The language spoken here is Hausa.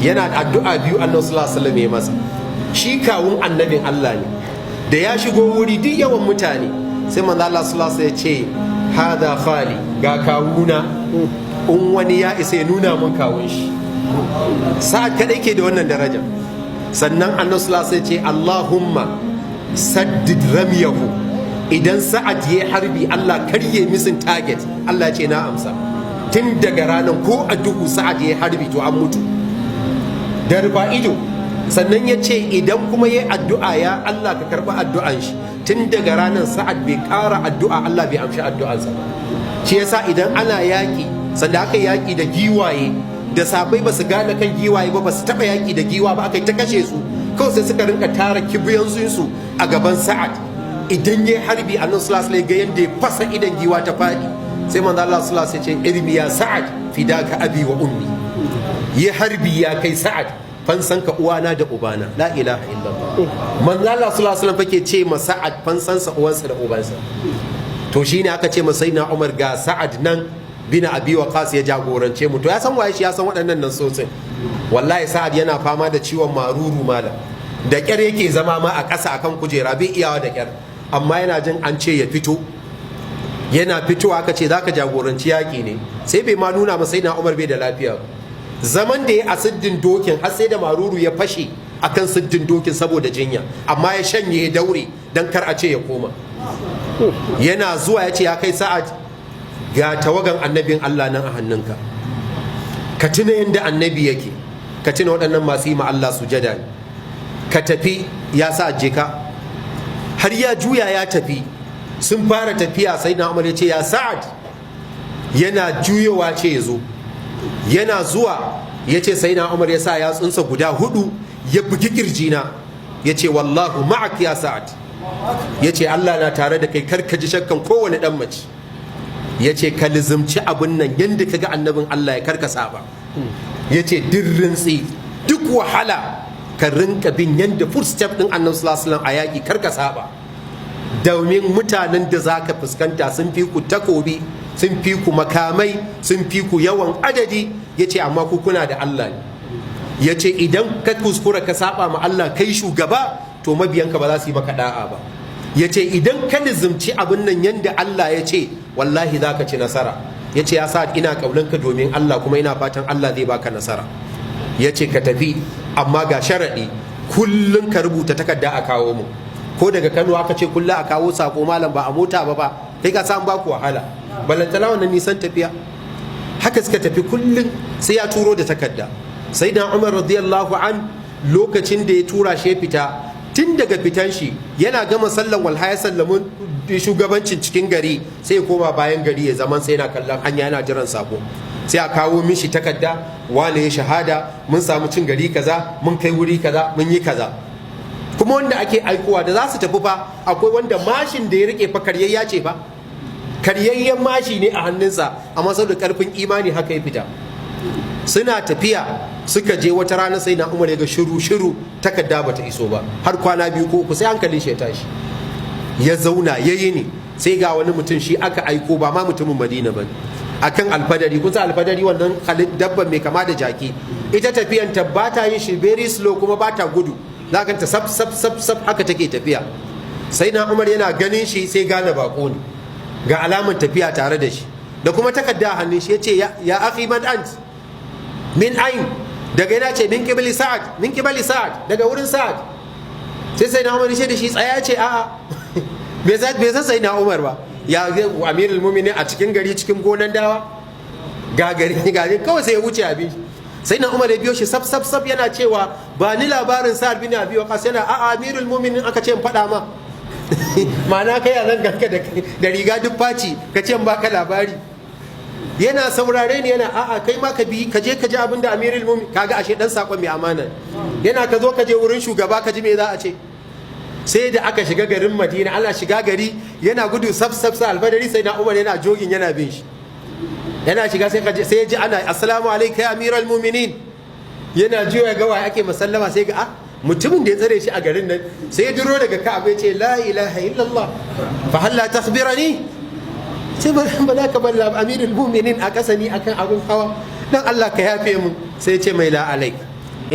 Yana addu'a biyu Annabi sallallahu alaihi wasallam ya masa. Shi kawun annabin Allah ne. Da ya shigo wuri, duk yawan mutane, sai manzo Allah sallallahu alaihi wasallam ya ce, "Hada khali," ga kawuna. In wani ya isa ya nuna mun kawun shi. Sa'ad kadai ke da wannan daraja. Sannan Annabi sallallahu alaihi wasallam ya ce, "Allahumma saddid ramyahu." Idan Sa'ad ya harbi, Allah karye missing target. Allah ce, "Na amsa." Tun daga ranar, ko a duhu Sa'ad ya harbi, to an mutu da rufa ido. Sannan ya ce, idan kuma ya addu'a, ya Allah ka karɓi addu'an shi. Tun daga ranar Sa'ad bai ƙara addu'a Allah bai amshi addu'ansa ba. Shi yasa idan ana yaƙi, sanda aka yaƙi da giwaye, da sabai ba su gane kan giwaye ba, ba su taɓa yaƙi da giwa ba, aka yi ta kashe su. Kawai sai suka rinka tara kibiyansu a gaban Sa'ad. Idan ya harbi, Annabi sallallahu alaihi ga yanda ya fasa idan giwa ta faɗi. Sai manzo Allah sallallahu alaihi wasallam ce, "Irmi ya Sa'ad, fidaka abi wa ummi." Yi harbi ya kai Sa'ad, fansan ka uwana da ubana. La ilaha illallah. Manzo Allah sallallahu alaihi wasallam fake ce ma Sa'ad fansan sa uwansa da ubansa. To shine aka ce ma Sayyidina Umar, ga Sa'ad nan bin Abi Waqas ya jagorance mu. To ya san waye shi, ya san waɗannan nan sosai. Wallahi Sa'ad yana fama da ciwon maruru, malam. Da kyar yake zama ma a ƙasa akan kujera, bai iyawa, da kyar. Amma yana jin an ce ya fito. Yana fitowa aka ce, "Zaka jagoranci yaƙi ne." Sai bai ma nuna masa na Umar bai da lafiya. Zaman da ya a siddin dokin, har sai da maruru ya fashe akan siddin dokin saboda jinya, amma ya shanye, ya daure don kar a ce ya koma. Yana zuwa ya ce, "Ya kai Sa'ad, ga tawagan annabin Allah nan a hannunka. Ka tuna yadda annabi yake, ka tuna waɗannan masu yi ma Allah sujada ne. Ka tafi ya sa je ka." Har ya juya ya tafi, sun fara tafiya, sai na Umar ya ce, "Ya Sa'ad." Yana juyowa ce ya zo. Yana zuwa ya ce, sai na Umar ya sa yatsunsa guda hudu ya bugi kirjina, ya ce, "Wallahu ma'ak ya Sa'ad." Ya ce, "Allah na tare da kai, kar ka ji shakkan kowane dan mace." Ya ce, "Ka lizimci abin nan yadda ka ga annabin Allah ya karka saba." Ya ce, "Duk rintsi, duk wahala, ka rinka bin yadda footstep din Annabi sallallahu alaihi wasallam a yaƙi, karka saba, domin mutanen da za ka fuskanta sun fi ku takobi, sun fi ku makamai, sun fi ku yawan adadi." Ya ce, "Amma ku kuna da Allah ne." Ya ce, "Idan ka kuskura ka saba ma Allah, kai shugaba, to mabiyanka ba za su yi maka da'a ba." Ya ce, "Idan ka nizimci abin nan yadda Allah ya ce, wallahi za ka ci nasara." Ya ce, "Ya sa ina ka domin Allah, kuma ina fatan Allah zai baka nasara." Ya ce, "Ka tafi, amma ga sharaɗi: kullum ka rubuta takarda a kawo mu." Ko daga Kano aka ce kullum a kawo sako, malam, ba a mota ba ba kai ka san baku wahala, balantana wannan nisan tafiya. Haka suka tafi, kullum sai ya turo da takarda. Sai dan Umar radiyallahu an, lokacin da ya tura shi ya fita, tun daga fitan shi, yana gama sallan walha, ya sallamin shugabancin cikin gari, sai ya koma bayan gari ya zaman, sai yana kallon hanya, yana jiran sako. Sai a kawo mishi takarda: "Wane ya shahada, mun samu cin gari kaza, mun kai wuri kaza, mun yi kaza." Kuma wanda ake aikowa da za su tafi fa, akwai wanda mashin da ya rike fa karyayya ce fa, karyayyen mashi ne a hannunsa, amma saboda karfin imani haka ya fita. Suna tafiya, suka je. Wata rana sai na Umar ya ga shiru shiru, takarda bata iso ba har kwana 2 ko 3. Sai hankalin shi ya tashi. Ya zauna ya yi ne, sai ga wani mutum shi aka aiko, ba ma mutumin Madina ba, akan alfadari. Kun san alfadari, wannan dabban mai kama da jaki. Ita tafiyan ta ba ta yin shi very slow, kuma ba ta gudu. Za ka ta sab sab sab sab haka take tafiya. Sai na Umar yana ganin shi sai gane bako ne, ga alaman tafiya tare da shi da kuma takarda a hannun shi. Ya ce, "Ya akhi, man ant? Min ain?" Daga yana ce, "Min qibali Sa'ad, min qibali Sa'ad," daga wurin Sa'ad. Sai na Umar ce da shi, "Tsaya." Ce, "A'a." Bai san sai na Umar ba, ya amirul mu'minin a cikin gari, cikin gonan dawa, ga gari ga kawai. Sai ya wuce abin. Sai na Umar ya biyo shi sab sab sab, yana cewa, "Ba ni labarin Sa'ad bin Abi Waqas." Yana, "A'a, amirul mu'minin aka ce in faɗa ma. Ma'ana kai a zan ganka da riga duk faci, ka ce in baka labari." Yana saurare ne, yana, "A'a, kai ma ka bi, ka je ka ji abin da amirul mu'minin." Kaga ashe dan sakon mai amana. Yana, "Ka zo ka je wurin shugaba, ka ji me za a ce." Sai da aka shiga garin Madina, ana shiga gari yana gudu sab sab sa alfadari. Sai na Umar yana jogging, yana bin shi. Yana shiga sai ka sai ya ji ana, "Assalamu alayka ya amiral mu'minin." Yana juya ga waye ake masallama, sai ga, ah, mutumin da ya tsare shi a garin nan. Sai ya duro daga Ka'aba, ya ce, "La ilaha illallah, fa halla takhbirani?" Sai, "Ba za ka bar amirul mu'minin a kasa ni akan abun hawa? Dan Allah ka yafe mu." Sai ya ce mai, "La alaik."